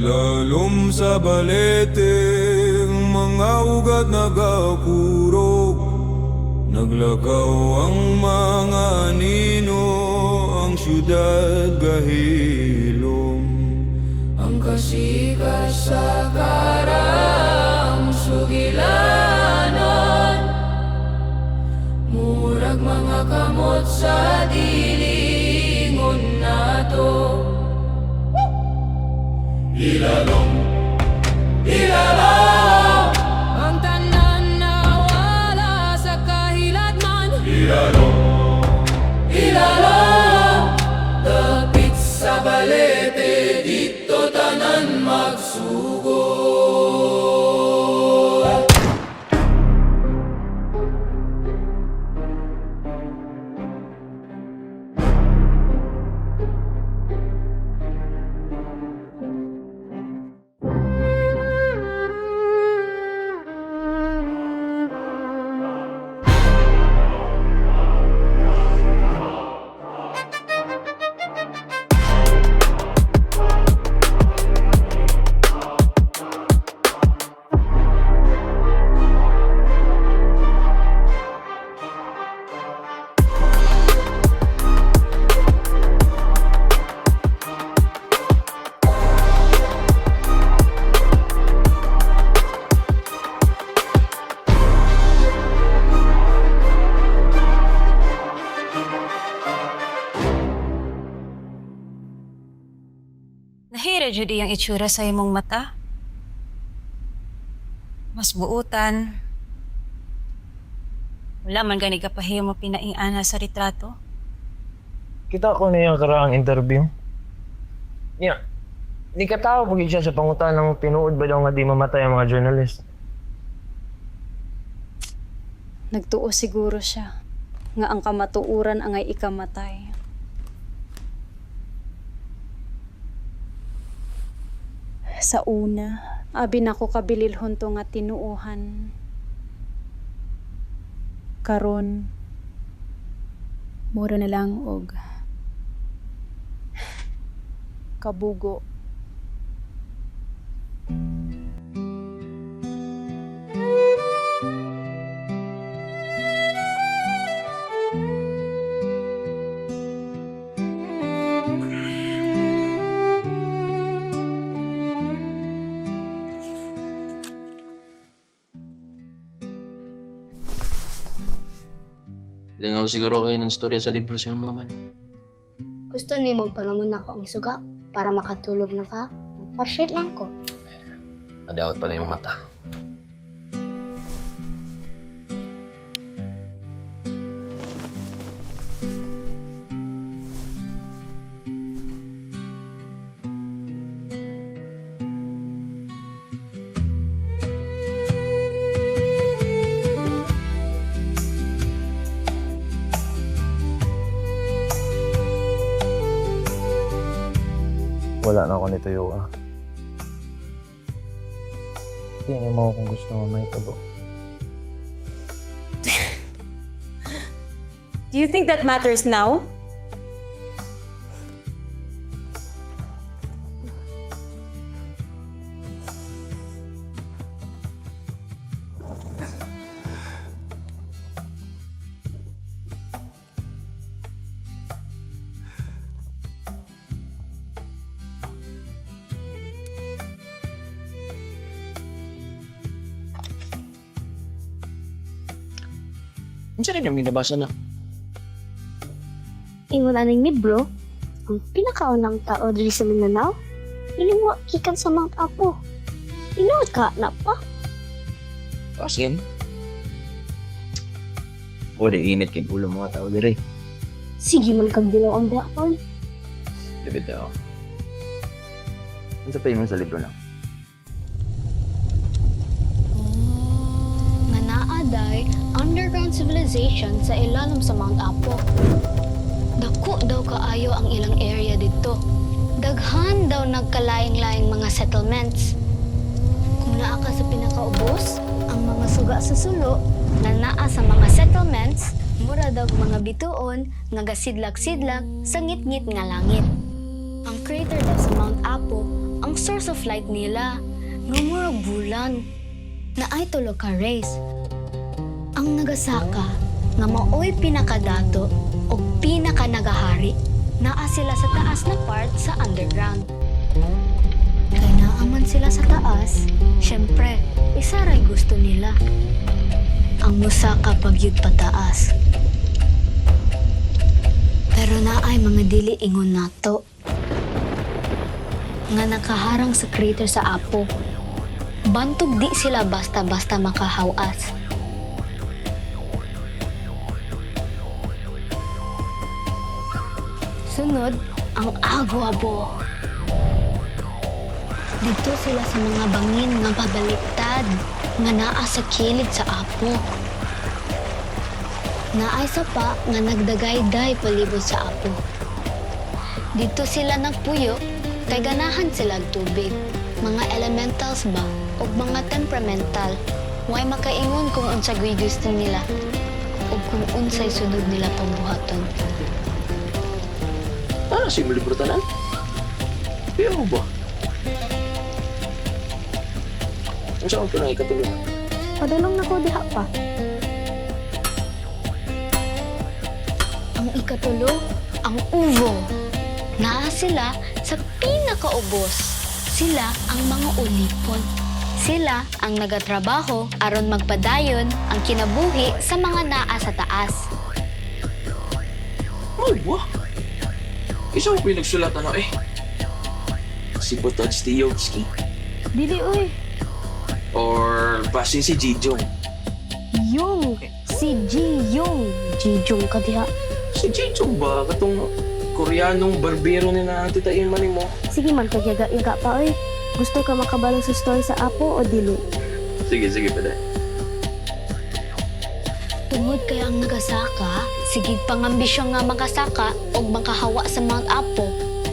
Ilalom sa balete, ang mga ugat nagakurog. Naglakaw ang mga anino, ang syudad gahilom. Ang kasikas sa karang sugilanon, murag mga kamot sa dilingon nato. Ilalom, ilalom. Ang tanan nawala sa kahilatnan. Ilalom, ilalom. Dapit sa balete, dito tanan magsugod. Nahira jud iyang itsura sa imong mata. Mas buutan. Wala man gani kapahimo pinaiana sa retrato. Kita ko na yung karaang interview. Yeah. Di katawa pag siya sa pangutan ng tinuod ba daw nga di mamatay ang mga journalist. Nagtuo siguro siya nga ang kamatuuran angay ikamatay. Sa una, abi nako kabililhon to nga tinuohan. Karon, Mura na lang og kabugo. Lingaw siguro kayo ng storya sa libro sa iyong mama. Gusto nimo palamon ako ang suga para makatulog na ka? Pashit lang ko. Nadawat pala yung mata. Wala na ako nito, Yoa. Tingin mo kung gusto mo may tabo. Do you think that matters now? Ano rin yung ginabasa na? Ingon aning libro, ang pinakaunang tao diri sa Mindanao, niluwa gikan sa Mount Apo. Tinuod ka na pa. Pasin. O, di init kay ulo mga tao dire. Sige man kag dilaw ang buhok. David daw. Ano sa pa sa libro lang? Nga naa day underground civilization sa ilalom sa Mount Apo. Dako daw kaayo ang ilang area didto. Daghan daw nagkalaing-laing mga settlements. Kung naa ka sa pinakaubos, ang mga suga sa sulo na naa sa mga settlements, mura daw mga bituon nga gasidlak-sidlak sa ngitngit nga langit. Ang crater daw sa Mount Apo ang Ang source of light nila, nga murag bulan. Naay tulo ka race. Ang nagasaka, nga maoy pinakadato o pinakanagahari, naa sila sa taas na part sa underground. Kay naaman sila sa taas, syempre, isa ray gusto nila. Ang musaka pagyud pataas. Pero naay mga dili ingon nato nga nakaharang sa crater sa Apo. Bantog di sila basta-basta makahawas. Sunod, ang Aguabo. Dito sila sa mga bangin nga pabaliktad nga naa sa kilid sa Apo. Naay sapa nga nagdagayday palibot sa Apo. Dito sila nagpuyo kay ganahan sila og tubig. Mga elementals ba o mga temperamental. Way makaingon kung unsa gyud gusto nila o kung unsay sunod nila pambuhaton. Ano si libro tanan? Pero ba? Ang saan ko nang ikatulo? Padulong na ko diha pa. Ang ikatulo, ang uvo. Naa sila sa pinakaubos. Sila ang mga ulipon. Sila ang nagatrabaho aron magpadayon ang kinabuhi sa mga naa sa taas. Ay, ba? Isa ko pinagsulat ano eh. Si Botod Stiyovsky. Dili uy. Or basin si Jijong. Yung si Ji Yung. Ji Jung ka diha. Si Jijong ba? Katong koreanong barbero ni na Tita Irma ni mo. Sige man kag yaga-yaga pa oy. Gusto ka makabalo sa story sa Apo o dili? Sige, sige, pwede. Tungod kay ang nagasaka, sige pangambisyon nga makasaka og makahawa sa Mount Apo,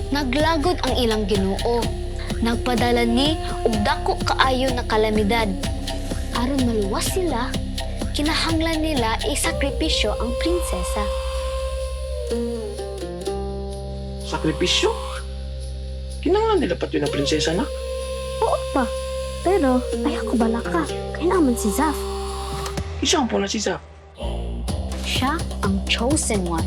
naglagod ang ilang Ginoo. Nagpadala ni og dako kaayo na kalamidad. Aron maluwas sila, kinahanglan nila isakripisyo ang prinsesa. Sakripisyo? Kinanglan nila pati ng prinsesa na? Oo pa. Pero ay ako bala ka. Kay naman si Zaf. Isa po na si Zaf. Siya ang chosen one.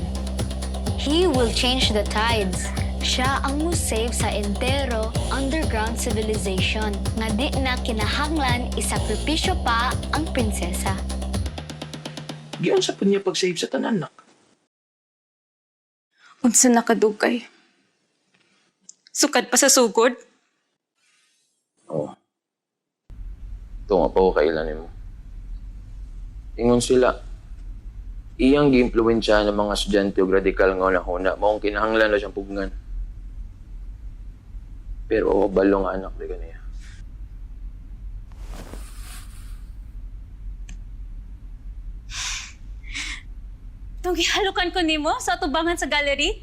He will change the tides. Siya ang musave sa entero underground civilization nga di na kinahanglan isakripisyo pa ang prinsesa. Giyon sa po niya pag-save sa tanan, nak. Unsa na kadugay? Sukad pa sa sugod? Oo. Ito nga pa ko kailan mo. Ingon sila, iyang giimpluwensya ng mga estudyante og radikal nga hunahuna, maong kinahanglan na siyang pugngan. Pero ako balong anak di niya. Tung gihalukan ko nimo sa atubangan sa gallery?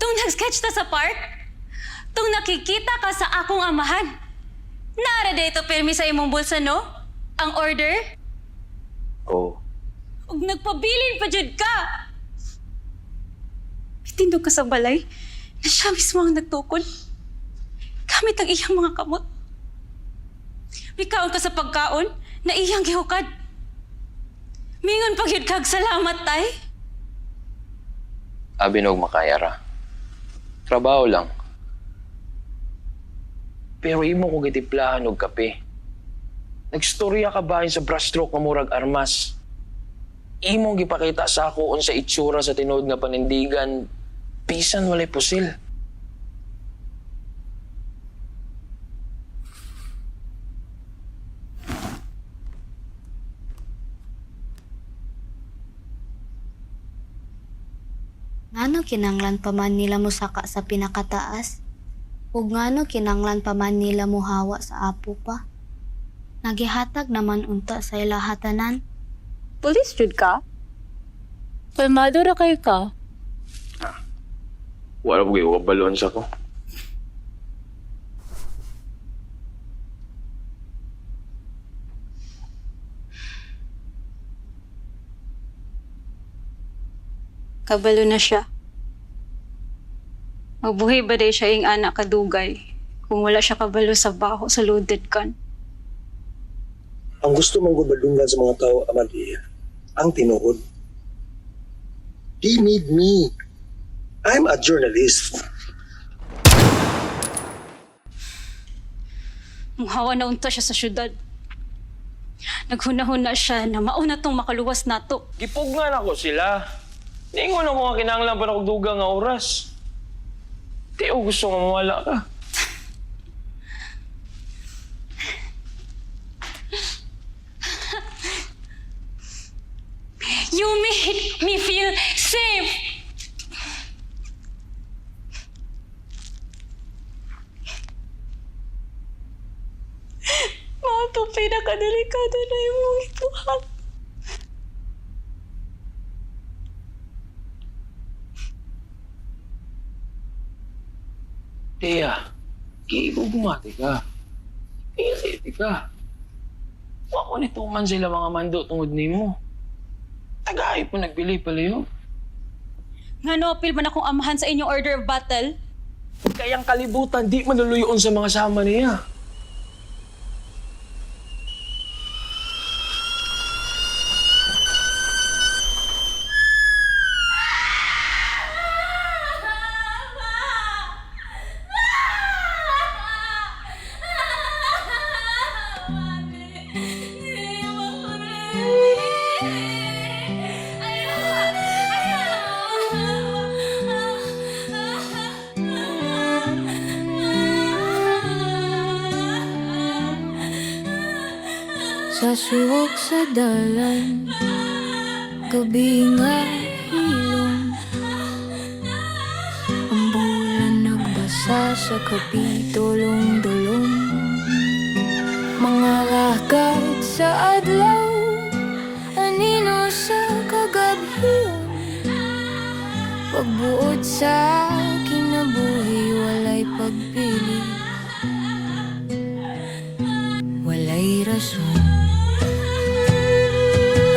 Tung nag-sketch ta sa park? Tung nakikita ka sa akong amahan? Nara dito pirmi sa imong bulsa, no? Ang order? Oo. Ug nagpabilin pa jud ka! Mitindog ka sa balay na siya mismo ang nagtukol. Gamit ang iyang mga kamot. Mikaon ka sa pagkaon na iyang gihukad. Mingon pag yun kag salamat, tay. Abi nog makaya ra. Trabaho lang. Pero imo ko gitiplahan og kape. Nagstorya ka bahin sa brushstroke nga murag armas. Imo gipakita sa ako unsa itsura sa tinuod nga panindigan bisan walay pusil. Ngano kinanglan pa man nila mosaka sa pinakataas? Ug ngano kinanglan pa man nila mohawa sa Apo pa? Nagihatag naman unta sa ilahatanan. Police jud ka? Palmado ra kayo ka. Wala po kayo kabalon sa ko. Kabalo na siya. Mabuhay ba day siya ing anak kadugay? Kung wala siya kabalo sa baho sa loaded gun. Ang gusto mong gubadunggan sa mga tao, Amalia, ang tinuod. They need me. I'm a journalist. Muhawa na unta siya sa syudad. Naghunahuna siya na mauna tong makaluwas nato. Gipugnan ako sila. Niingon ako nga kinahanglan pa na dugang nga oras. Di ko gusto nga mawala ka. You made me feel safe! Mao itong pinakadelikado na imong ituhan. Tia, giigugmati ka. Piliti ka. Wa ko nituman sila mga mando tungod nimo. Tagay po nagbili pala yun. Nga no, apil man akong amahan sa inyong order of battle. Kayang kalibutan, di manuluyon sa mga sama niya. Sa suwok sa dalan, gabi nga hilom. Ang bulan nagbasa sa kapitulong dulong. Mga lakat sa adlaw, anino sa kagabhiyon. Pagbuot sa kinabuhi, walay pagpili, walay rason.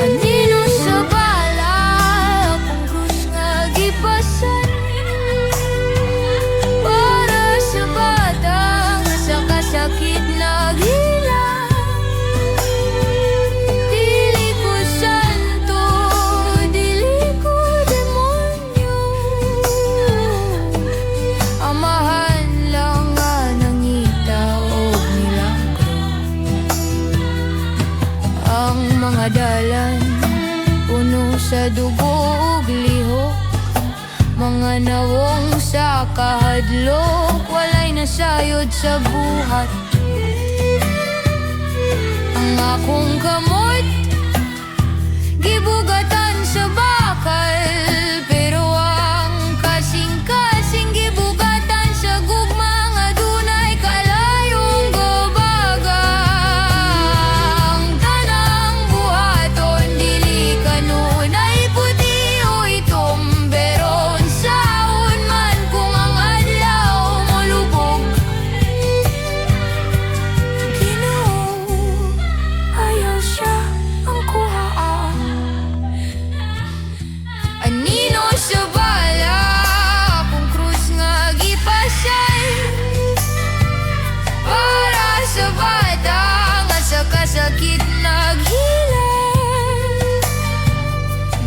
Anino sa bala, akong krus nga gipasan. Para sa bata nga sa kasakit naghilang. Dili ko santo, dili ko demonyo. Amahan lang nga nangita og milagro. Ang mga dalan puno sa dugo ug lihok. Mga nawong sa kahadlok, walay nasayod sa buhat. Ang akong kamot gibugatan sa bakal, pero ang kasing-kasing gibugatan sa gugma nga dunay kalayong gobaga. Ang tanang buhaton dili kanunay puti o itom, pero unsaon man kung ang adlaw molubog. Ginoo, ayaw siya ang kuhaan. Anino sa bala, akong krus nga gipasay. Para sa bata nga sa kasakit naghilang.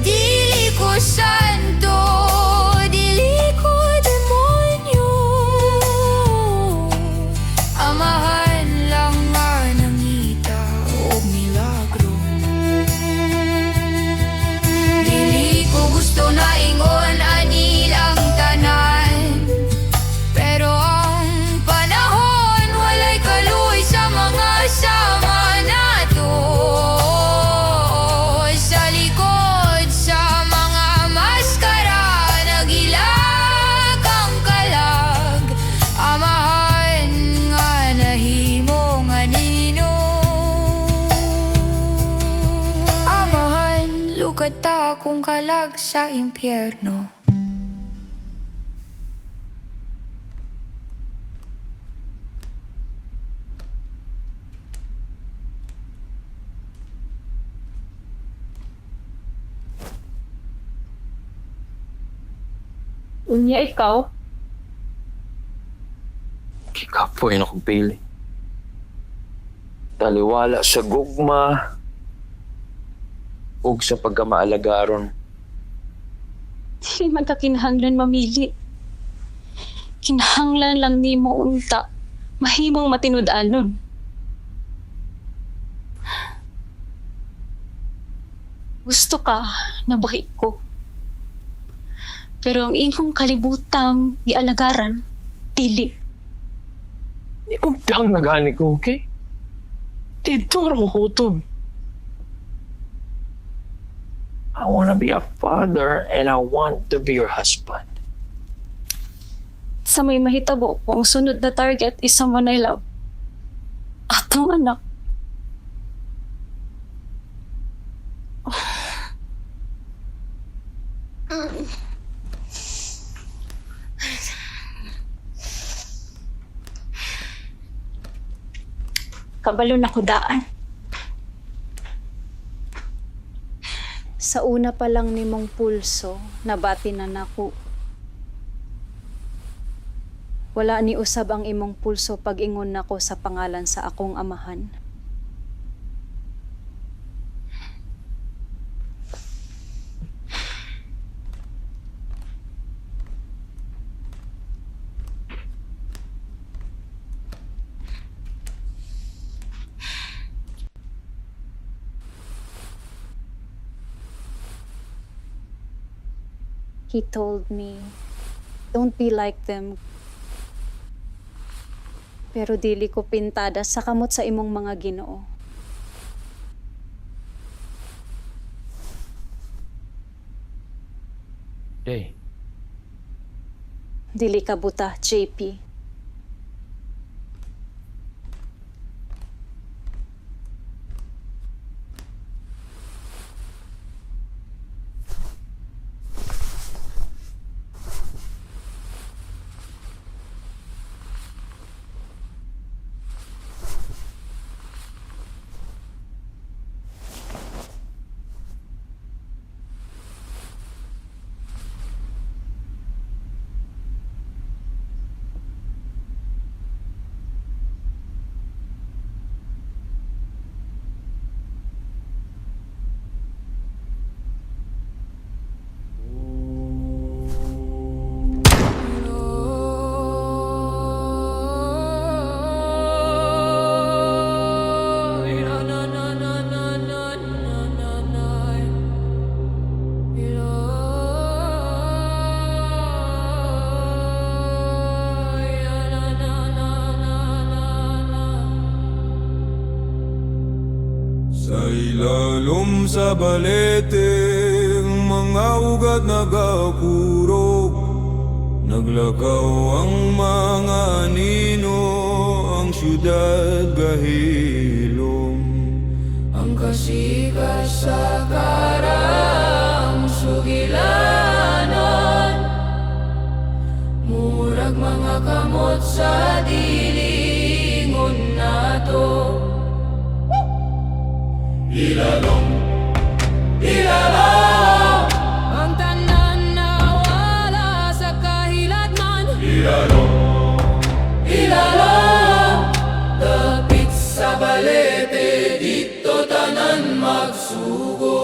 Dili ko santo, dili ko demonyo. Amahan lang nga nangita og milagro. Dili ko gusto na ingon anilang tanan, pero ang panahon walay kaluoy sa mga sama nato. Sa likod sa mga maskara, nagilak ang kalag. Amahan nga nahimong anino. Amahan, lukat akong kalag sa impyerno. Unya ikaw? Kapoy na kong pili. Taliwala sa gugma ug sa pagkamaalagaron. Dili man ka kinahanglan mamili. Kinahanglan lang nimo unta mahimong matinud-anon. Gusto ka na baki ko. Pero ang imong kalibutang gialagaran, dili. Di ko lang nagani ko, okay? Dito ako kutob. I wanna be a father and I want to be your husband. Sa may mahitabo ko, ang sunod na target is someone I love. Atong anak. Kabalo na ko daan. Sa una pa lang nimong pulso, nabati na nako. Wala ni usab ang imong pulso pag ingon nako sa pangalan sa akong amahan. He told me, "Don't be like them." Pero dili ko pintada sa kamot sa imong mga Ginoo. Day, Dili ka buta, JP. Sa ilalom sa balete, mga ugat nagakurog. Naglakaw ang mga anino, ang syudad gahilom. Ang kasikas sa karang sugilanon, murag mga kamot sa dilingon nato. Ilalom, ilalom, Ang tanan nawala sa kahilatnan. Ilalom, Ilalom. Dapit sa balete, dito tanan magsugod.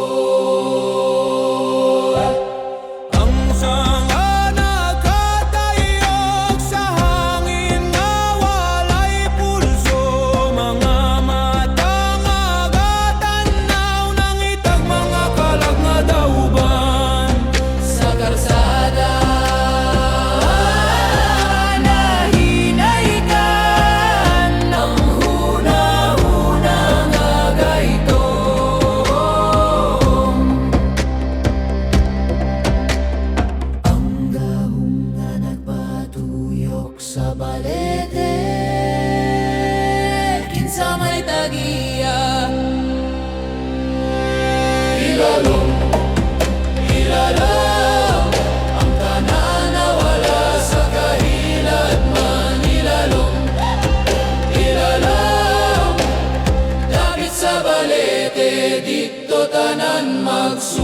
Ang sanga nakatayog sa hangin na walay pulso. Mga mata nga gatanaw nangitag mga kalag nga dauban. Sa karsada nahinaykan ng huna-huna nga gaytom. Ang gahom nga nagpatuyok sa balete, kinsa may tagiya. Ilalom, ilalom, ang tanan nawala sa kahilatman. Ilalom, ilalom, dapit sa balete, dito tanan magsugod.